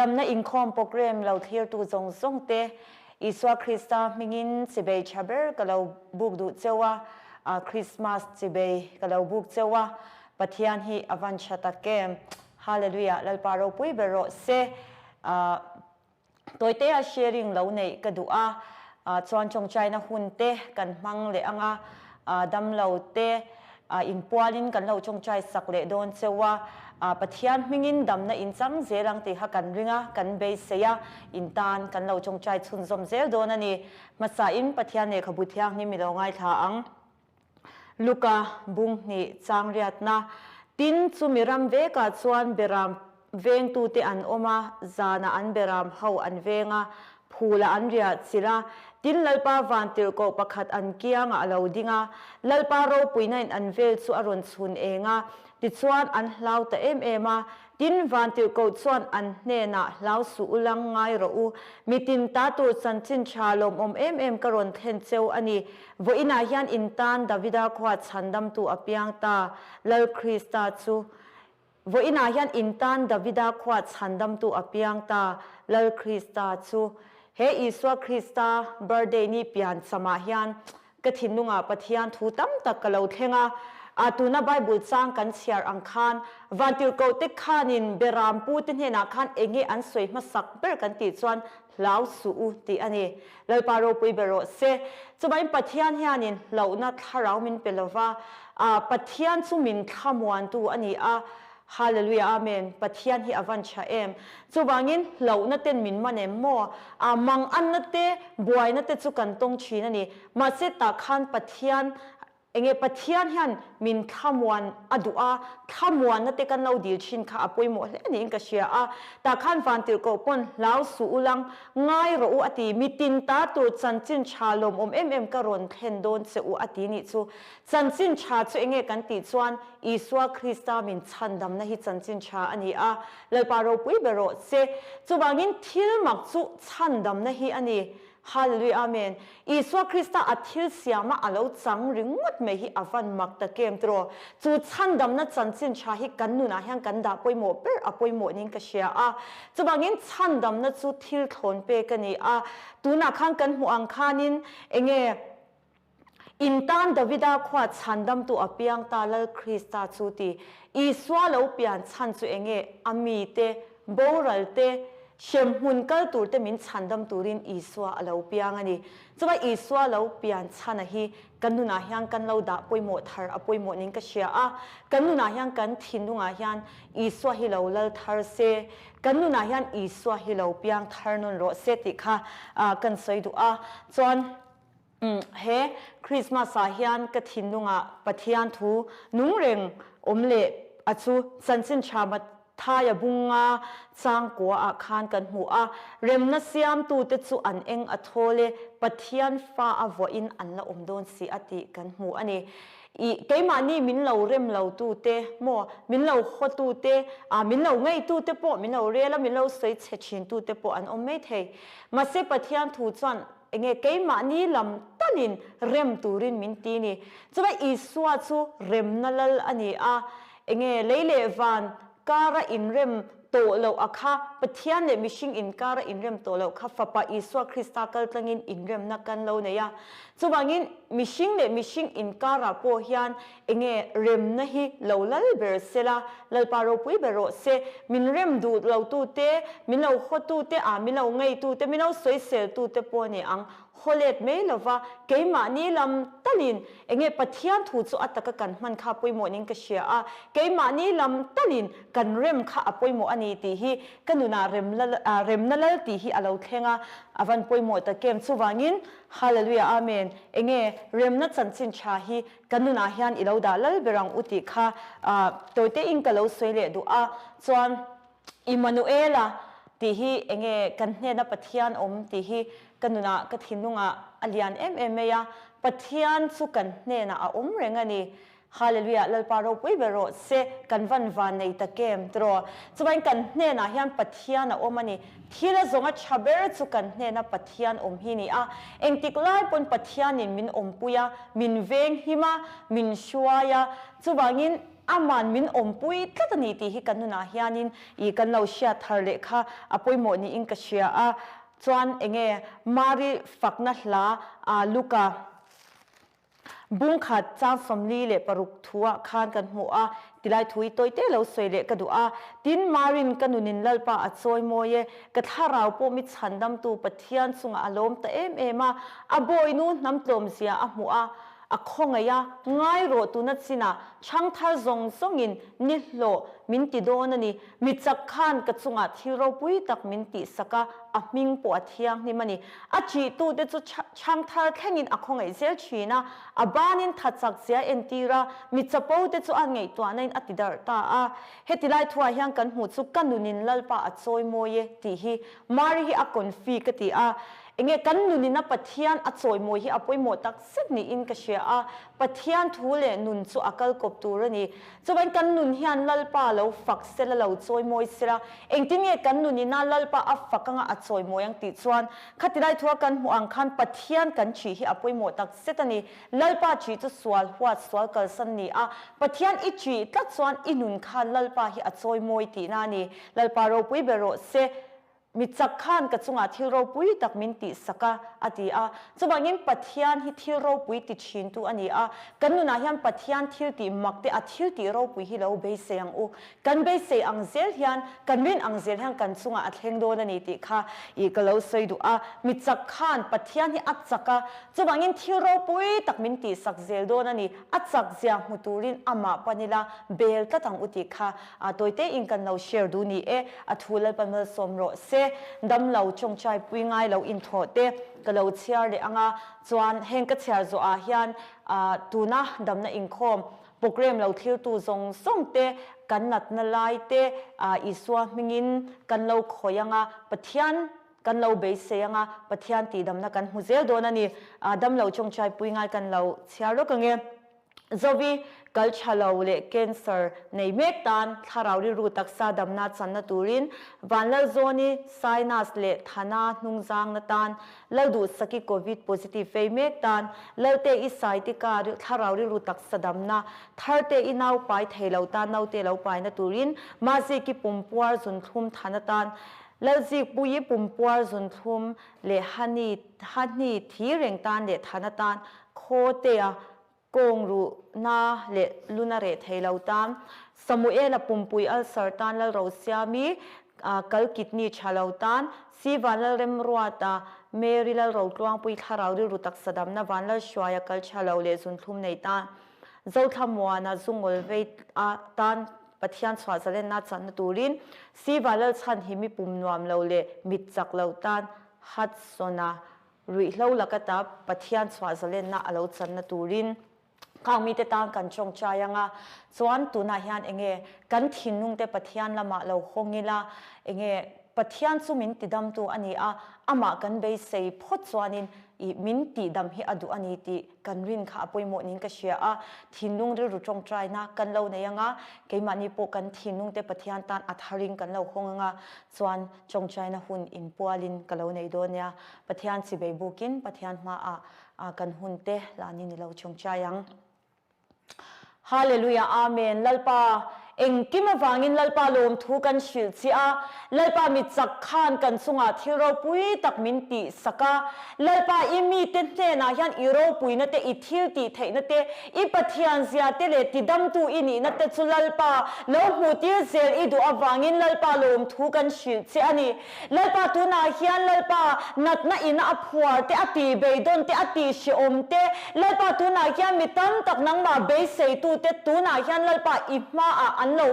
Damna inkhawm program lo thlirtu zawng zawng te Isua Krista hmingin chibei tha ber ka lo buk duh cheu a, Christmas chibei ka lo buk cheu a, Pathian hi a van tha tak em. Hallelujah Lalpa ropui ber rawh se. Tawitea sharing lo neih ka duh a, chuan tawngtaina hun te kan hmang leh ang a, damlo te inpualin kan lo tawngtai sak leh dawn cheu a, Pathian hmingin damna in chang zel ang tih kha kan ring a, kan beisei a, in tan kan lo tawngtai chhunzawm zel dawn a ni. Hmasain Pathian lehkhabu thianghlim i lo ngaithla ang. Luka bung hnih chang riatna tin chumi ram vekah chuan beram vengtute an awm a, zanah an beram ho an veng a, phulah an riah chilh a. Tin Lalpa vantirhkoh pakhat an kiangah a lo ding a, Lalpa ropuinain an vel chu a rawn chhun eng a, tichuan an hlau ta em em a. Tin, Vantirhkoh chuan an hnenah, Hlau suh u lang ngai rawh u. Mitin ta tur chanchin tha lawmawm em em ka rawn thlen cheu a ni. Vawiinah hian in tan Davida khua chhandamtu a piang ta, Lal Krista chu. Vawiinah hian in tan Davida khua chhandamtu a piang ta, Lal Krista chu. He Isua Krista birthday ni pian chamah hian Ka thinlungah Pathian thu tam tak ka lo thleng a, a tuna Bible chang kan chhiar ang khan Vantirhkohte khanin Beram pute hnenah khan enge an sawi hmasak ber kan tih chuan hlau suh u tih a ni. Lalpa ropui ber rawh se. Chuvain Pathian hianin hlauhna thlarau min pe lova, a Pathian chu min thlamuantu a ni a, Hallelujah Amen Pathian hi a van tha em. Chuvangin hlauhna ten min man em maw? A mang anna te, buaina te chu kan tawng thin a ni. Mahse tah khan Pathian enge Pathian hian min thlamuan a duh a, thlamuanna te kan lo dil thin kha a pawimawh hle niin ka hria a. Tah khan vantirhkoh pawn hlau suh u lang, ngai rawh u a ti. Mitin ta tur chanchin tha lawmawm em em ka rawn thlen dawn che u a ti nih chu. Chanchin tha chu enge kan tih chuan Isua Krista min chhandamna hi chanchin tha a ni a, Lalpa ropui ber rawh che. Chuvangin thil mak chu chhandamna hi a ni. Hallelujah Amen. Isua Krista a thil siama a lo chang ringawt mai hi a van mak tak em tiraw? Chu chhandamna chanchin tha hi kan nunah hian kan dah pawimawh ber a pawimawh niin ka hria a. Chuvangin chhandamna chu thil thlawn pek a ni a. Tunah khan kan hmuh ang khanin enge In tan Davida khua chhandamtu a piang ta Lal Krista chu ti. Isua lo pian chhan chu enge a mite, boral te, hremhmun kal tur te min chhandam turin Isua a lo piang a ni. Chuva Isua lo pian chhana hi kan nunah hian kan lo dah pawimawh thar a pawimawh nin ka hria a. Kan nunah hian kan thinlungah hian Isua hi lo lal thar se, kan nunah hian Isua hi lo piang thar nawn rawh se tih kha kan sawi duh a. Chuan. He Christmas ah hian ka thinlungah Pathian thu nung reng awm leh a chu chanchin tha Mathaia bunga changkua ah khan kan hmu a, remna siamtute chu an eng a thawl e, Pathian fa a vuahin an la awm dawn si a tih kan hmu a ni. I keimahni min lo rem lo tute maw, min lo haw tute, min lo ngei tute pawh, min lo rel a, min lo sawi chhe thin tute pawh an awm maithei. Mahse Pathian thu chuan Enge keimahni lam talin rem turin min ti ni. Chuva Isua chu remna lal a ni a, enge lei leh van kara inrem tawh loh a kha, Pathian leh mihring inkara inrem tawh loh kha Fapa Isua Krista kal tlangin inremna kan lo nei a. Chuvangin mihring leh mihring inkarah pawh hian enge remna hi lo lal ber sela, Lalpa ropui ber rawh se, min rem duh lo tute, min lo haw tute ah min lo ngei tute, min lo sawisel tute pawh ni ang, haw let mai lova keimahni lam talin enge Pathian thu chu a taka kan hman kha pawimawh niin ka hria a, keimahni lam talin kan rem kha a pawimawh a ni tih hi ka nunah remna lal tih hi a lo thleng a, a van pawimawh tak em, chuvangin Hallelujah Amen, enge remna chanchin tha hi Ka nunah hian i lo dah lal ber ang u tih kha tawite in ka lo sawi leh duh a, chuan Immanuela tih hi enge kan hnena Pathian awm tih hi ka nunah ka thinlungah a lian em em mai a, Pathian chu kan hnenah a awm reng a ni. Hallelujah Lalpa ropui ber rawh se, kan van van nei tak em tiraw? Chuvain kan hnenah hian Pathian a awm a ni. Thil a zawnga tha ber chu kan hnena Pathian awm hi ni a. Engtik lai pawn Pathianin min awmpui a, min veng him a, min hruai a. Chuvangin. Aman min awmpui tlat a ni tih hi kan nunah hianin ih kan lo hriat thar leh kha a pawimawh niin ka hria a. Chuan enge Mari fakna hla ah Luka bung khat chang 46 thu ah khan kan hmu a, tilai thu hi tawi te lo sawi leh ka duh a. Tin, Marin ka nunin Lalpa a chawi mawi e, ka thlarau pawh mi chhandamtu Pathian chungah a lawm ta em em a, a bawinu hnam tlawmzia a hmuh a, A khawngaih a, ngai rawh tuna chinah chhangthar zawng zawngin ni hlawh min ti dawn a ni. Mi chak khan ka chungah thil ropui tak min tihsak a, a hming pawh a thianghlim a ni. A ṭihtute chu chhangthar thlengin a khawngaih zel ṭhin a, a banin tha chak zia entir a, mi chapo te chu a ngaihtuahna in a ti darh ta a. Heti lai thuah hian kan hmuh chu ka nunin Lalpa a chawi mawi e tih hi Mari hi a confi ka ti a. Enge kan nunina Pathian a chawimawi hi a pawimawh tak zet niin ka hria a, Pathian thu leh nun chu a kal kawp tur a ni. Chuvain kan nun hian Lalpa lo fak sela lo chawimawi sela, engtin nge kan nunina Lalpa a fak anga a chawimawi ang tih chuan khatilai thua kan hmuh ang khan Pathian kan ṭhih hi a pawimawh tak zet a ni. Lalpa ṭhih chu sual huat sual kalsan ni a, Pathian i ṭhih tlat chuan i nun khan Lalpa hi a chawimawi tihna a ni. Lalpa ropui ber rawh se. Mi chak khan ka chungah thil ropui tak min tihsak a, a ti a. Chuvangin Pathian hi thil ropui ti thintu a ni a. Kan nunah hian Pathian thil tih mak te, a thil tih ropui hi lo beisei ang u. Kan beisei ang zel hian, kan rin ang zel hian kan chungah a thleng dawn a ni tih kha ih ka lo sawi duh a. Mi chak khan Pathian hi a chak a, chuvangin thil ropui tak min tihsak zel dawn a ni. A chak zia hmu turin amah pan ila bel tlat ang u tih kha A tawite in kan lo share duh ni e, a thu Lalpa malsawm rawh se, dam lo tawngtai pui ngai lo inthawh te ka lo chhiar leh anga, chuan heng ka chhiar zawh ah hian tuna damna inkhawm program lo thlirtu zawng zawng te kan natna lai te Isua hmingin kan lo khawih anga, Pathian kan lo beisei anga Pathian tihdamna kan hmu zel dawn a ni, dam lo tawngtai pui ngai kan lo chhiar lawk ange. Zovi, kal tha lo leh cancer nei mek tan thlarau rilru taksa damna channa turin Vanlalzawni sinus leh thana hnungzangna tan, Lalduhsaki Covid positive vei mek tan, Lalte-i Saitika thlarau rilru taksa damna, Tharte-i nau pai thei lo tan naute lo paina turin, Maziki pumpuar zunthlum thana tan, Lalzikpuii pumpuar zunthlum leh hani hahni thi reng tan leh thana tan, Khawtea kawng ruh na leh luna reh thei lo tan, Samuela pumpui ulcer tan Lalrosiami kal kidney tha lo tan, Si Vanlalremruata Mary Lalrotluangpui thlarau rilru taksa damna Vanlalhruaia kal tha lo leh zunthlum nei tan, Zothlamuana zungawl vei tan Pathian chhuah zalenna channa turin, Si Vanlalchhanhimi pum nuam lo leh mit chak lo tan Hudson-a Ruihhlo laka ta Pathian chhuah zalenna a lo channa turin khang mite tan kan tawngtai anga, chuan tunah hian enge kan thinlungte Pathian lamah lo hawng ila, enge Pathian chu min tidamtu a ni a, amah kan beisei phawt chuanin ih min tihdam hi a duh a ni tih kan rin kha a pawimawh niin ka hria a, thinlung rilru tawngtaina kan lo nei anga, keimahni pawh kan thinlungte Pathian tan a tharin kan lo hawng anga, chuan Tawngtaina hun inpualin ka lo nei dawn nia. Pathian chibei bukin Pathian hmaah kan hun te hlanin i lo tawngtai ang. Hallelujah Amen Lalpa engkim avangin Lalpa lawmthu kan hrilh che a, Lalpa mi chak khan kan chungah thil ropui tak min tih sak a, Lalpa i mite hnenah hian i ropuina te i thil tih theihna te I Pathian zia te leh tidamtu i nihna te chu Lalpa lo hmuhtir zel i duh avangin Lalpa lawmthu kan hrilh che a ni. Lalpa tunah hian Lalpa natna ina a phuar te, a tih beidawn te, a tih hrehawm te, Lalpa tunah hian mi tam tak nangmah beiseitu te tunah hian Lalpa i hmaah an lo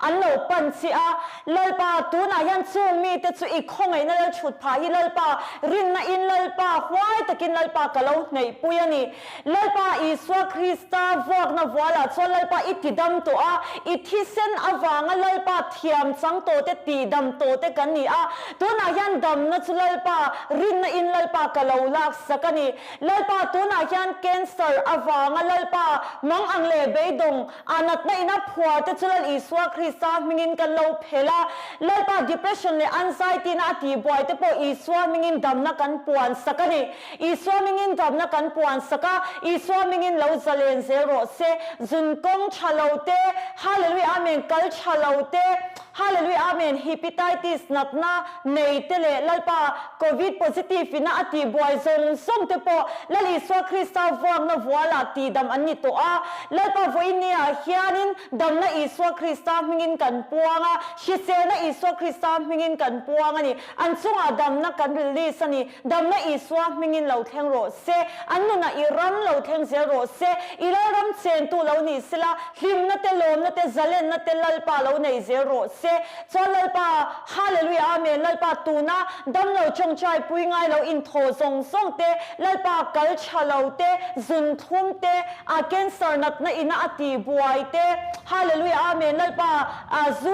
An lo pan che a, Lalpa, tunah hian chung mite chu i khawngaihna lal chhut phah hi Lalpa, rinna in Lalpa, huai takin Lalpa ka lo hneihpui a ni. Lalpa Isua Krista vuakna vualah chuan Lalpa i tidam tawh a, i thisen avanga Lalpa thiam chang tawh te tihdam tawh te kan ni a, tunah hian damna chu Lalpa, rinna in Lalpa ka lo laksak a ni. Lalpa, tunah hian cancer avanga Lalpa, mang ang leh beidawng, A natna ina phuar te chu Lal Isua Isua Krista hmingin kan lo phelh a, Lalpa depression leh anxiety na a tihbuai te pawh Isua hmingin damna kan puan sak a ni. Isua hmingin damna kan puan sak a, Isua hmingin lo zalen zel rawh se. Zun kawng tha lo te, Hallelujah Amen kal tha lo te, Hallelujah Amen Hepatitis natna nei te leh Lalpa Covid positive ina a tihbuai zawng zawng te pawh Lal Isua Krista vuakna vualah tihdam an ni tawh a. Lalpa vawinia hianin damna Isua Krista hmingin kan puang a, hriselna Isua Krista hmingin kan puang a ni. An chungah damna kan release a ni. Damna Isua hmingin lo thleng rawh se. An nunah i ram lo thleng zel rawh se. I Lalram chentu lo ni sela, hlimna te, lawmna te, zalenna te Lalpa lo nei zel rawh se. Chuan Lalpa, Hallelujah Amen, Lalpa tuna damlo tawngtai pui ngai lo inthaw zawng zawng te, Lalpa kal tha lo te, zun thlum te, a cancer natna ina a tih buai te, Hallelujah Amen, Lalpa zu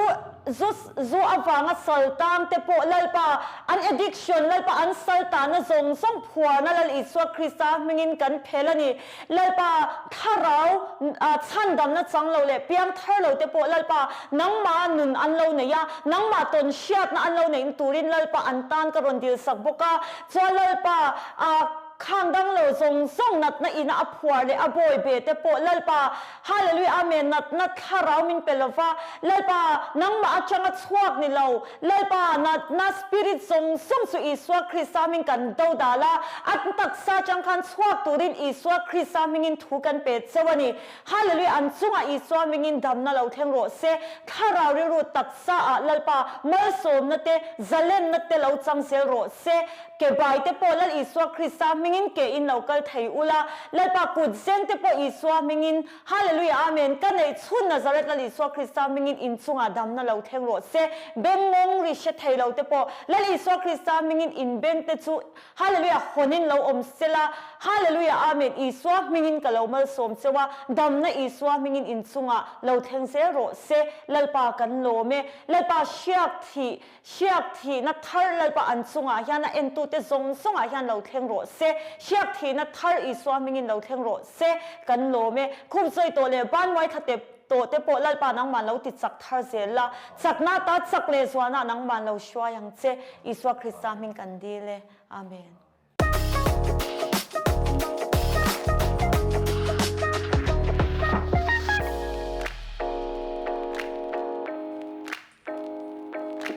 zu zu avanga sal tang te pawh Lalpa an addiction Lalpa an sal tahna zawng zawng phuarna Lal Isua Krista hmingin kan phel a ni. Lalpa thlarau chhandamna chang lo leh piang thar lo te pawh Lalpa nangmah nun an lo nei a, nangmah tawn hriatna an lo neihna turin Lalpa an tan ka rawn dil sak bawk a. Chuan Lalpa khang dang lo zawng zawng natna ina a phuar leh a bawi be te pawh Lalpa Hallelujah Amen natna thlarau min pe lova Lalpa nangmah atanga chhuak ni lo Lalpa natna spirit zawng zawng chu Isua Krista hming kan do dal a, a taksa atang khan chhuak turin Isua Krista hmingin thu kan pe cheu a ni. Hallelujah an chungah Isua hmingin damna lo thleng rawh se. Thlarau rilru taksa ah Lalpa malsawmna te, zalenna te lo chang zel rawh se. Ke bai te pawh Lal Isua Krista hmingin ke in lo kal thei ula, Lalpa kut zeng te pawh Isua hmingin Hallelujah Amen ka neih chhun Nazareth Lal Isua Krista hmingin in chungah damna lo thleng rawh se. Beng mawng ri hre thei lo te pawh Lal Isua Krista hmingin in beng te chu Hallelujah hawnin lo awm sela Hallelujah Amen Isua hmingin ka lo malsawm cheu a damna Isua hmingin in chungah lo thleng zel rawh se. Lalpa kan lawm e. Lalpa hriak thih Hriak thihna thar Lalpa an chungah hian a entute zawng zawngah hian lo thleng rawh se. Hriak thihna thar Isua hmingin lo thleng rawh se. Kan lawm e. Khup zawi tawh leh ban muai thla tep tawh te pawh Lalpa nangmah lo ti chak thar zel la. Chakna ta chak leh zualna nangmah lo hruai ang che. Isua Krista hming kan dil e. Amen.